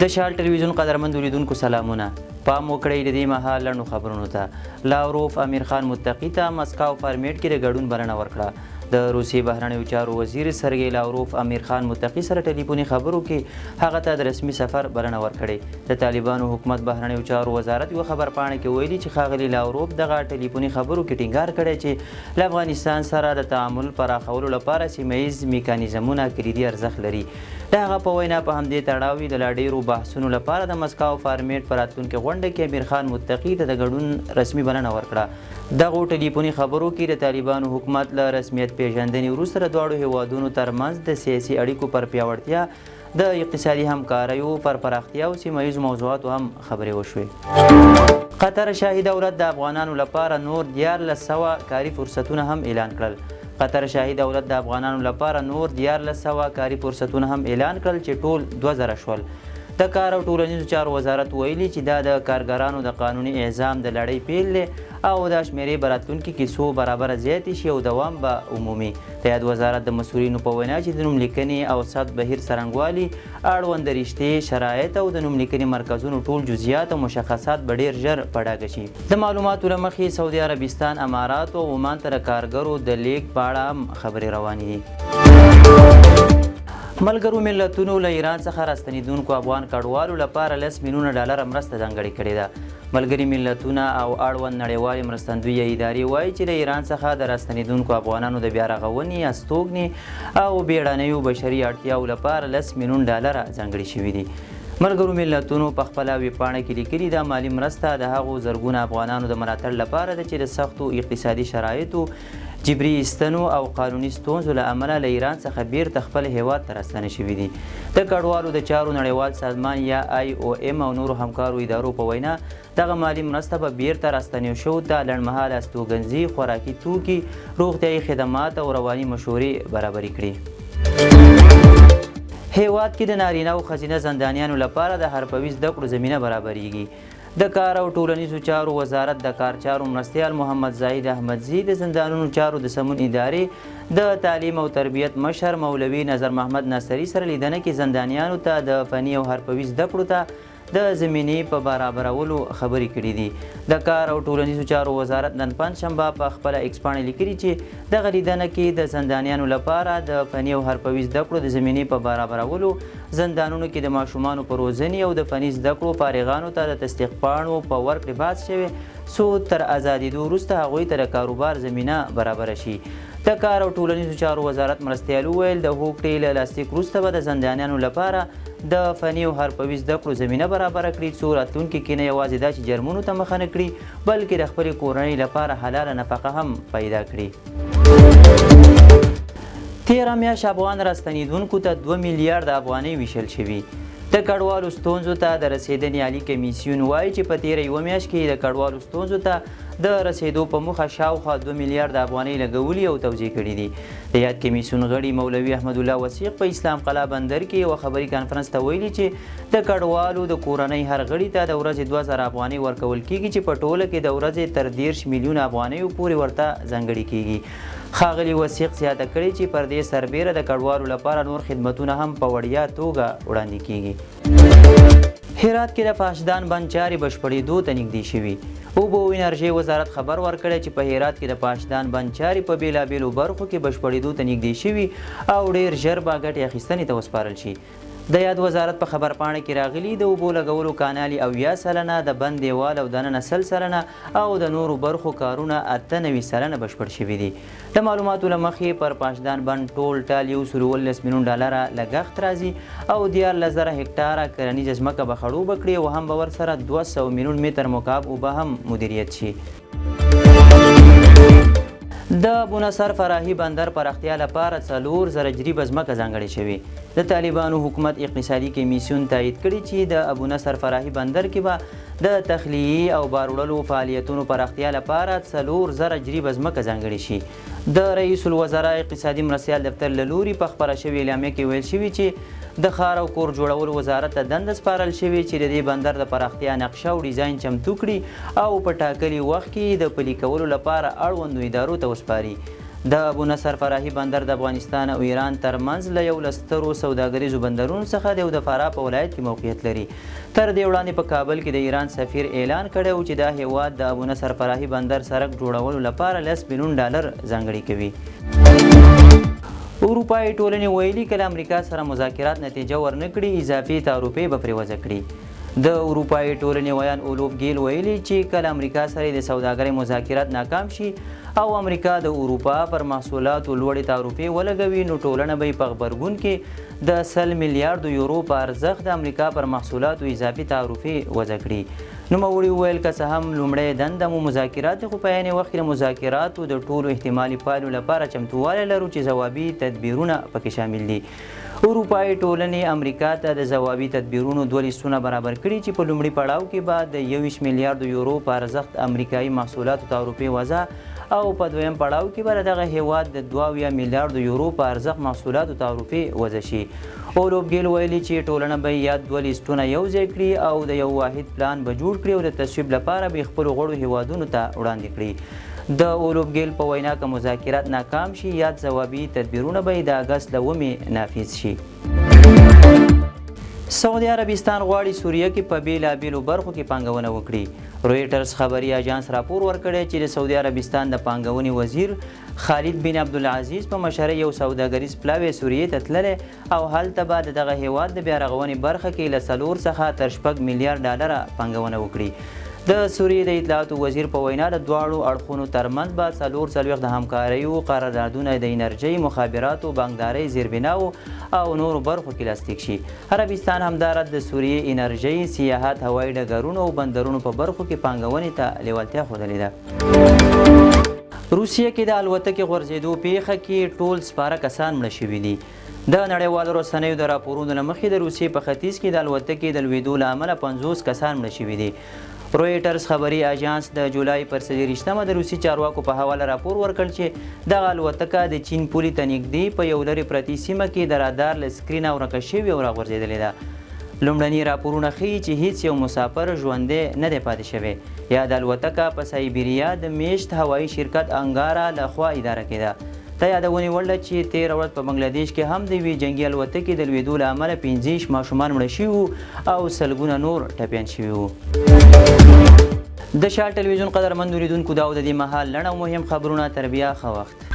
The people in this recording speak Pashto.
د شال ټلویزیون قدرمندو لیدونکو سلامونه. پام وکړئ د دې مهال لنډو خبرونو ته. لاوروف امیر خان متقي ته مسکو فارمیټ کې د ګډون بلنه ورکړه. د روسیې بهرنیو چارو وزیر سرګی لاوروف امیر خان متقي سره ټلیفوني خبرو کې هغه ته د رسمي سفر بلنه ورکړې. د طالبانو حکومت بهرنیو چارو وزارت یوه خبرپاڼه کې ویلي چې ښاغلي لاوروف دغه ټلیفوني خبرو کې ټینګار کړی چې له افغانستان سره د تعامل پراخولو لپاره سیمه ییز میکانیزمونه کلیدي ارزښت لري. د هغه په وینا، په همدې تړاو یې د لا ډېرو بحثونو لپاره د مسکو فارمیټ په راتلونکې غونډه کې امیرخان متقي ته د ګډون رسمي بلنه ورکړه. دغو ټلیفوني خبرو کې د طالبانو حکومت له رسمیت پېژندنې وروسته د دواړو هېوادونو ترمنځ د سیاسي اړیکو پر پیاوړتیا، د اقتصادي همکاریو پر پراختیا او سیمه ییزو موضوعاتو هم خبرې وشوې. قطر شاهي دولت د افغانانو لپاره نور 1300 کاري فرصتونه هم اعلان کړل. قطر شاهي دولت د افغانانو لپاره نور 1300 کاري فرصتونه هم اعلان کړل چې ټول 2000 شول. د کار او ټولنیزو چارو وزارت ویلي چې دا د کارګرانو د قانوني اعزام د لړۍ پیل دی او دا شمېرې به راتلونکي کې څو برابره زیاتې شي او دوام به ومومي. د یاد وزارت د مسؤلینو په وینا چې د نوم لیکنې او ثبت بهیر څرنګوالي، اړوند رشتې، شرایط او د نوم لیکنې مرکزونو ټول جزییات او مشخصات به ډېر ژر په ډاګه شي. د معلوماتو له مخې، سعودي عربستان، اماراتو او عمان ته د کارګرو د لېږد په اړه هم خبرې روانې دي. ملګرو ملتونو له ایران څخه راستنېدونکو افغان کډوالو لپاره 10 میلیونه ډالره مرسته ځانګړې کړې ده. ملګري ملتونه او اړوند نړیوالې مرستندویه ادارې وايي چې له ایران څخه د راستنېدونکو افغانانو د بیارغونې، استوګنې او بیړنیو بشري اړتیاوو لپاره 10 میلیون ډالره ځانګړي شوي دي. ملګرو ملتونو په خپله ویبپاڼه کې لیکلي، دا مالي مرسته د هغو زرګونه افغانانو د ملاتړ لپاره ده چې د سختو اقتصادي شرایطو، جبري ایستنو او قانوني ستونزو له امله له ایران څخه بیرته خپل هیواد ته راستانه شوي دي. د کډوالو د چارو نړیوال سازمان یا آی او ایم او نورو همکارو ادارو په وینا، دغه مالي مرسته به بیرته راستنیو شوو ته لنډمهاله استوګنځي، خوراکي توکي، روغتیايي خدمات او رواني مشورې برابرې کړي. هېواد کې د نارینه او ښځینه زندانیانو لپاره د حرفوي زده کړو زمینه برابرېږي. د کار او ټولنیزو چارو وزارت د کار چارو مرستیال محمد زاهد احمدزي د زندانونو چارو د سمون ادارې د تعلیم او تربیت مشر مولوي نظر محمد ناصري سره لیدنه کې زندانیانو ته د فني او حرفوي زده کړو ته د زمینې په برابرولو خبرې کړې دي. د کار او ټولنیزو چارو وزارت نن پنجشنبه په خپله ایکس پاڼه لیکلي چې دغه لیدنه کې د زندانیانو لپاره د فني او حرفوي زده کړو د زمینې په برابرولو، زندانونو کې د ماشومانو په روزنې او د فني زده کړو فارغانو ته د تصدیق پاڼو په ورکړې بحث شوی، څو تر ازادېدو وروسته هغوی ته د کاروبار زمینه برابره شي. د کار او ټولنیزو چارو وزارت مرستیال وویل، د هوکړې له لاسلیک وروسته به د زندانیانو لپاره د فني او حرفوي زده کړو زمینه برابره کړي، څو راتلونکي کې نه یوازې دا چې جرمونو ته مخه نه کړي، بلکې د خپلې کورنۍ لپاره حلاله نفقه هم پیدا کړي. تېره میاشت افغان راستنېدونکو ته 2 میلیارده افغانۍ ویشل شوي. د کډوالو ستونزو ته د رسېدنې عالي کمېسیون وايي چې په تېره یوه میاشت کې یې د کډوالو ستونزو ته د رسېدو په موخه شاوخوا 2 میلیارده افغانۍ لګولي او توزیع کړي دي. د یاد کمېسیون غړي مولوي احمدالله وثیق په اسلام قلعه بندر کې یوه خبري کانفرنس ته ویلي چې د کډوالو د کورنۍ هر غړي ته د ورځې 2000 افغانۍ ورکول کېږي چې په ټوله کې د ورځې تر 30 میلیونه افغانیو پورې ورته ځانګړې کېږي. ښاغلي وثیق زیاته کړې چې پر دې سربېره د کډوالو لپاره نور خدمتونه هم په وړیا توګه وړاندې کېږي. هرات کې د فاشدان بند چارې بشپړېدو ته نږدې شوي. اوبو او انرژۍ وزارت خبر ورکړی چې په هرات کې د پاشدان بند چارې په بېلابېلو برخو کې بشپړېدو ته نږدې شوي او ډېر ژر به ګټې اخیستنې ته وسپارل شي. د یاد وزارت په خبرپاڼه کې راغلي، د اوبو لګولو کانال یې 70%، د بند دېوال او دننه 100% او د نورو برخو کارونه 98% بشپړ شوي دي. د معلوماتو له مخې، پر پاشدان بند ټول ټال 117 میلیون ډالره لګښت راځي او 13,000 هکټاره کرنیزه ځمکه به خړوبه کړي او هم به ورسره 200 میلیون متر مکعب اوبه هم مدیریت شي. د ابونصر فراهي بندر پراختیا لپاره 4000 جریبه ځمکه ځانګړې شوې. د طالبانو حکومت اقتصادي کمیسیون تایید کړې چې د ابونصر فراهي بندر کې به د تخلیې او بار وړلو فعالیتونو پراختیا لپاره 4000 جریبه ځمکه ځانګړې شي. د رئیس الوزرا اقتصادي مرستیال دفتر له لوري په خپره شوې اعلامیه کې ویل شوي چې د ښار او کور جوړولو وزارت ته دنده سپارل شوې چې د دې بندر د پراختیا نقشه او ډیزاین چمتو کړي او په ټاکلي وخت کې یې د پلي کولو لپاره اړوندو ادارو ته وسپاري. د ابو نصر فراهي بندر د افغانستان او ایران ترمنځ له یو له سترو سوداګریزو بندرونو څخه دی او د فراه په ولایت کې موقعیت لري. تر دې وړاندې په کابل کې د ایران سفیر اعلان کړی و چې دا هېواد د ابو نصر فراهي بندر سرک جوړولو لپاره 10 میلیون ډالر ځانګړي کوي. اروپایي ټولنې ویلي که له امریکا سره مذاکرات نتیجه ورنه کړي، اضافي تعرفې به پرې وضع کړي. د اروپایي ټولنې ویاند اولوف ګیل ویلي چې که له امریکا سره د سوداګرۍ مذاکرات ناکام شي او امریکا د اروپا پر محصولاتو لوړې تعرفې ولګوي، نو ټولنه به یې په غبرګون کې د 100 میلیاردو یورو په ارزښت د امریکا پر محصولاتو اضافي تعرفې وضع کړي. نوموړي وویل، که څه هم لومړی دنده مو مذاکرات دي، خو په عین وخت کې د مذاکراتو د ټولو احتمالي پایلو لپاره چمتووالی لرو چې ځوابي تدبیرونه پکې شامل دي. اروپایي ټولنې امریکا ته د ځوابي تدبیرونو دوه لیستونه برابر کړي چې په لومړي پړاو کې به د 21 میلیاردو یورو په ارزښت امریکایي محصولاتو تعرفې وضع او په دویم پړاو کې به د دغه هېواد د 72 میلیاردو یورو په ارزښت محصولاتو تعرفې وضع شي. اولوف ګیل ویلي چې ټولنه به یاد دوه لیستونه یو ځای کړي او د یو واحد پلان به جوړ کړي او د تصویب لپاره به یې خپلو غړو هېوادونو ته وړاندې کړي. د اولوف ګیل په وینا که مذاکرات ناکام شي، یاد ځوابي تدبیرونه به یې د اګست له اوومې نافذ شي. سعودي عربستان غواړي سوریه کې په بېلابېلو برخو کې پانګونه وکړي. رویټرز خبري اژانس راپور ورکړی چې د سعودي عربستان د پانګونې وزیر خالد بن عبدالعزیز په مشرۍ یو سوداګریز پلاوی سوریې ته تللی او هلته به د دغه هېواد د بیارغونې برخه کې له 4 څخه تر 6 میلیارډ ډالره پانګونه وکړي. د سوریې د اطلاعاتو وزیر په وینا د دواړو اړخونو ترمنځ به 44 د همکاریو قراردادونه د انرژۍ، مخابراتو، بانکدارۍ، زیربناوو او نورو برخو کې لاسلیک شي. عربستان همداراز د سوریې انرژۍ، سیاحت، هوایي ډګرونو او بندرونو په برخو کې پانګونې ته لیوالتیا ښودلې ده. روسیه کې د الوتکې غورځېدو پېښه کې ټول سپاره کسان مړه شوي دي. د نړیوالو رسنیو د راپورونو له مخې د روسیې په ختیځ کې د الوتکې د لوېدو له امله 50 کسان مړه شوي دي. رویټرز خبري اژانس د جولای پر 24مه د روسي چارواکو په حواله راپور ورکړ چې دغه الوتکه د چین پولې ته نږدې په یو لرې پرتې سیمه کې د رادار له سکرینه ورکه شوې او راغورځېدلې ده. لومړني راپورونه ښيي چې هیڅ یو مسافر ژوندی نه دی پاتې شوی. یاده الوتکه په سایبریا د میشت هوایي شرکت انګارا له خوا اداره کېده. د یادونې وړ ده چې تېره ورځ په بنګله دېش کې هم د یوې جنګي الوتکې د لوېدو له امله 25 ماشومان مړه شوي وو او سلګونه نور ټپیان شوي وو. د شال ټلویزیون قدرمندو لیدونکو، دا و د دې مهال لنډ او مهم خبرونه. تر بیا ښه وخت.